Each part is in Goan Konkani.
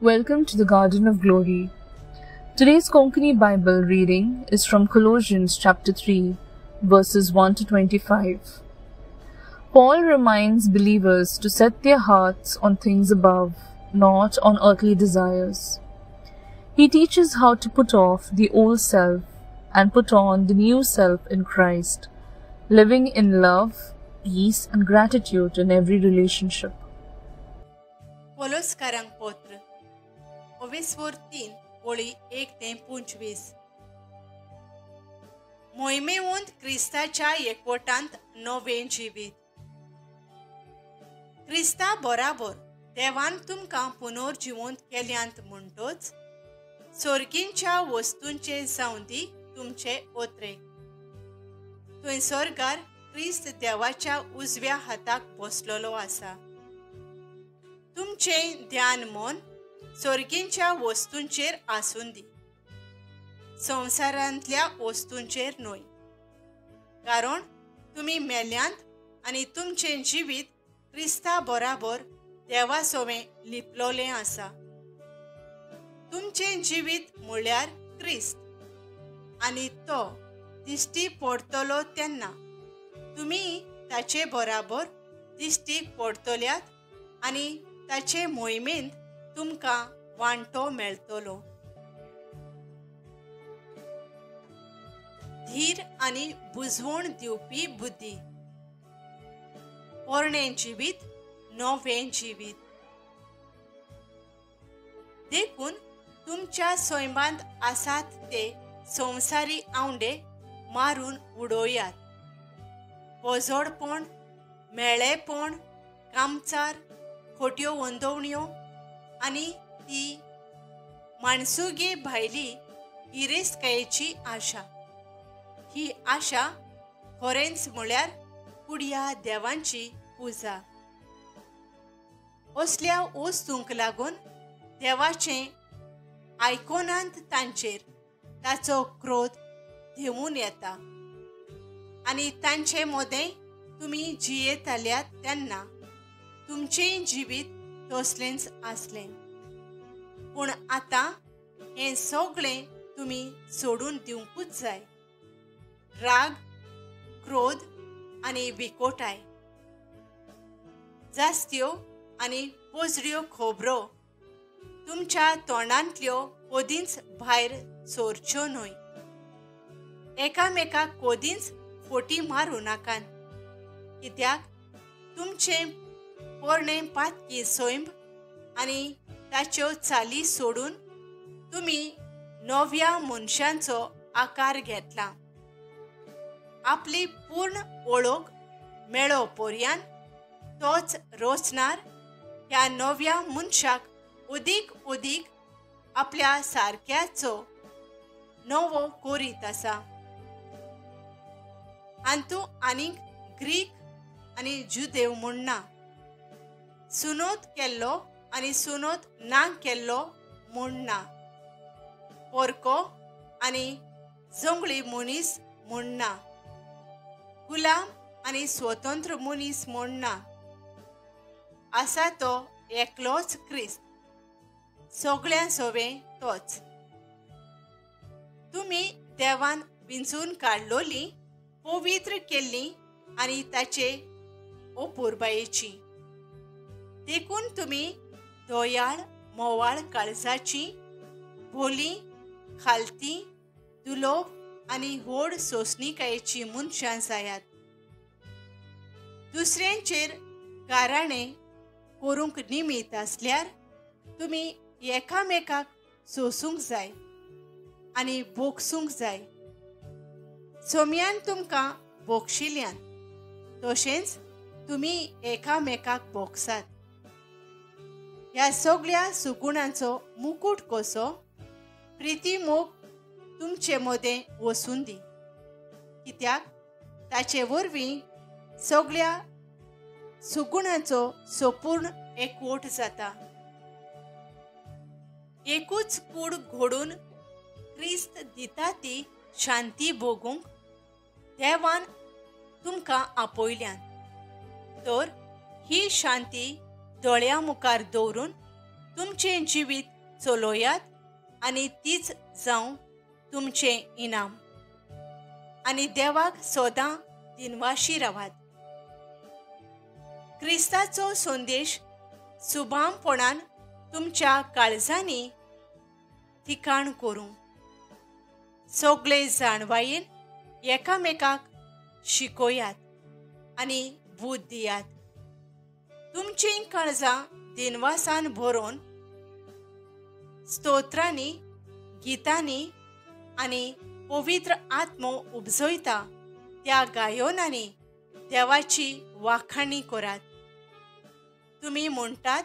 Welcome to the Garden of Glory. Today's Konkani Bible reading is from Colossians chapter 3, verses 1 to 25. Paul reminds believers to set their hearts on things above, not on earthly desires. He teaches how to put off the old self and put on the new self in Christ, living in love, peace, and gratitude in every relationship. कोलोस्कारांक पत्र ओवेस्वोर 3 ओळी 1 ते 25. मोहिमेवंत क्रिस्ताच्या एकवटांत नवें जिवीत. क्रिस्ता बराबर देवान तुमकां पुनर्जिवंत केल्यांत म्हणटोच सोर्गींच्या वस्तूंचे जावं दी तुमचे ओत्रे. थंय सोर्गार क्रिस्त देवाच्या उजव्या हाताक बसलेलो आसा. तुमचें ध्यान मन सोर्गींच्या वस्तूंचेर आसूं दी, संवसारांतल्या वस्तूंचेर न्हय. कारण तुमी मेल्यांत आनी तुमचें जिवीत क्रिस्ता बराबर देवा सोवें लिपलोलें आसा. तुमचें जिवीत म्हळ्यार क्रिस्त, आनी तो दिश्टी पडटलो तेन्ना तुमी ताचे बराबर दिश्टी पडटल्यात आनी ताचे मोहिमेंत तुमकां वांटो मेळटलो. धीर आनी बुजवण दिवपी बुद्धी. पोरणें जिवीत नवें जिवीत. देखून तुमच्या सैमांत आसात ते संवसारी आंवडे मारून उडोयात. पोजोडपण, मेळेपण, कामचार, खोट्यो वंदवण्यो आनी ती माणसुगे भायली गिरेस्तकायेची आशा. ही आशा खरेंच म्हळ्यार कुडया देवांची पुजा. असल्या वस्तूंक लागून देवाचें आयकोनांत तांचेर ताचो क्रोध धेवून येता आनी तांचे मदें तुमी जियेताल्यात तेन्ना तुमचें जिवीत तसलेंच आसलें. पूण आतां हें सगळें तुमी सोडून दिवंकूच जाय. राग, क्रोध आनी विकोटाय, जास्त्यो आनी पोजड्यो खबरो तुमच्या तोंडांतल्यो कोदींच भायर सोरच्यो न्हय. एकामेकाक कोदींच फोटी मारूं नाकात, कित्याक तुमचें पोरणें पातकी सैम आनी ताच्यो चाली सोडून तुमी नव्या मनशांचो आकार घेतला. आपली पूर्ण ओळख मेळो पर्यान तोच रोचणार ह्या नव्या मनशाक अदीक अदीक आपल्या सारक्याचो नवो कोरीत आसा. आनी आनीक ग्रीक आनी जुदेव म्हूण ना, सुनोत केल्लो आनी सुनोत ना केल्लो म्हूण ना, पोरको आनी जंगली मनीस म्हूण ना, गुलाम आनी स्वतंत्र मनीस म्हूण ना. आसा तो एकलोच क्रिस्त, सगळ्यां सोवें तोच. तुमी देवान विंचून काडलोली, पवित्र केल्ली आनी ताचे ओपुरबायेची. देखून तुमी दयाळ मोवाळ काळजाची, भोली, खालती, दुलोब आनी व्हड सोंसणीकायेची मनशां जायात. दुसऱ्यांचेर गाराणें करूंक निमीत आसल्यार तुमी एकामेकाक सोसूंक जाय आनी भोगसूंक जाय. सोम्यान तुमकां भोगशिल्यान तशेंच तुमी एकामेकाक भोगसात. ह्या सगळ्या सुगुणांचो मुकूट कसो प्रिती मोग तुमचे मदें वसून दी, कित्याक ताचे वरवीं सगळ्या सुगुणांचो संपूर्ण एकवट जाता. एकूच कूड घडून क्रिस्त दिता ती शांती भोगूंक देवान तुमकां आपयल्यान. तर ही शांती दोळ्यां मुखार दवरून तुमचें जिवीत चलोयात आनी तीच जावं तुमचें इनाम आनी देवाक सदां दिनवाशी रावात. क्रिस्ताचो संदेश सुभामपणान तुमच्या काळजांनी ठिकाण करूं. सगळे जाणवायेन एकामेकाक शिकोयात आनी बूद दियात. तुमचीं काळजां दिनवासान भरोवन स्तोत्रांनी, गितांनी आनी पवित्र आत्मो उपजयता त्या गायनांनी देवाची वाखाणी करात. तुमी म्हणटात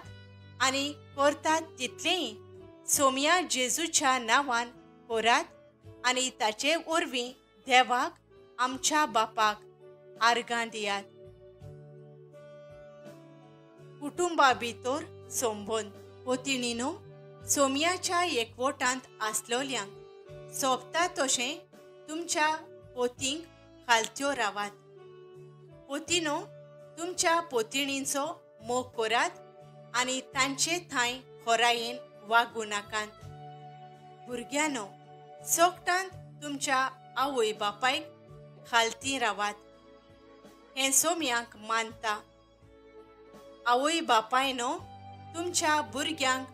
आनी करतात तितलेंय सोम्या जेजूच्या नांवान करात आनी ताचे वरवीं देवाक आमच्या बापाक आर्गां दियात. कुटुंबा भितर संबंद. पोतिणीनो, सोम्याच्या एकवटांत आसलोल्यांक सोबता तशें तुमच्या पोतींक खालत्यो रावात. पोतिनो, तुमच्या पोतिणींचो मोग करात आनी तांचे थांय खोरायेन वागूं नाकात. भुरग्यांनो, सोगटांत तुमच्या आवय बापायक खालती रावात. हें सोम्यांक मानता. आवय बापायनो, तुमच्या भुरग्यांक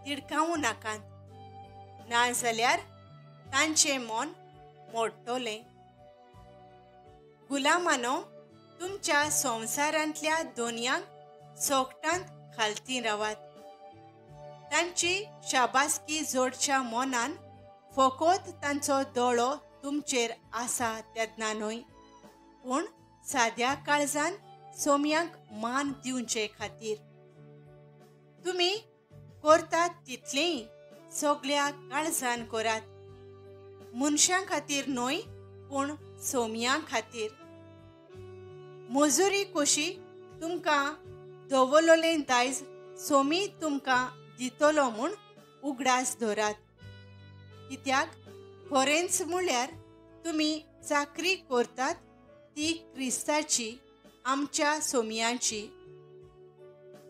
तिडकावूं नाकात, नाजाल्यार तांचें मन मोडटलें. गुलामानो, तुमच्या संवसारांतल्या दोनयांक सोगटांत खालती रावात. तांची शाबासकी जोडच्या मनान फकत तांचो दोळो तुमचेर आसा तेन्ना न्हय, पूण साद्या काळजान सोम्यांक मान दिवचे खातीर. तुमी करतात तितलेंय सगळ्या काळजान करात, मनशां खातीर न्हय पूण सोम्यां खातीर. मजुरी कशी तुमकां दवरलें दायज सोमी तुमकां दितलो म्हूण उगडास धरात. कित्याक खरेंच म्हळ्यार तुमी चाकरी करतात ती क्रिस्ताची, आमच्या सोम्यांची.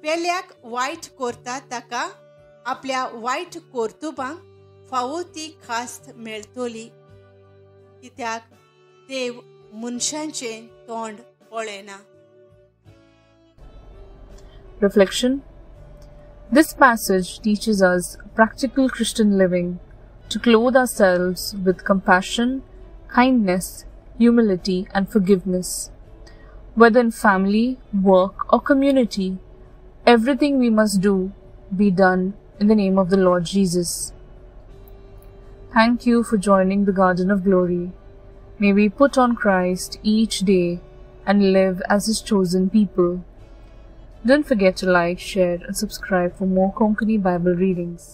पेल्याक वायट करता ताका आपल्या वायट कर्तुबांक फावो ती खास्त मेळटली. कित्याक देव मनशांचें तोंड पळयना. Reflection. This passage teaches us practical Christian living, to clothe ourselves with compassion, kindness, humility, and forgiveness. Whether in family, work, or community, everything we must do be done in the name of the Lord Jesus. Thank you for joining the Garden of Glory. May we put on Christ each day and live as His chosen people. Don't forget to like, share, and subscribe for more Konkani Bible readings.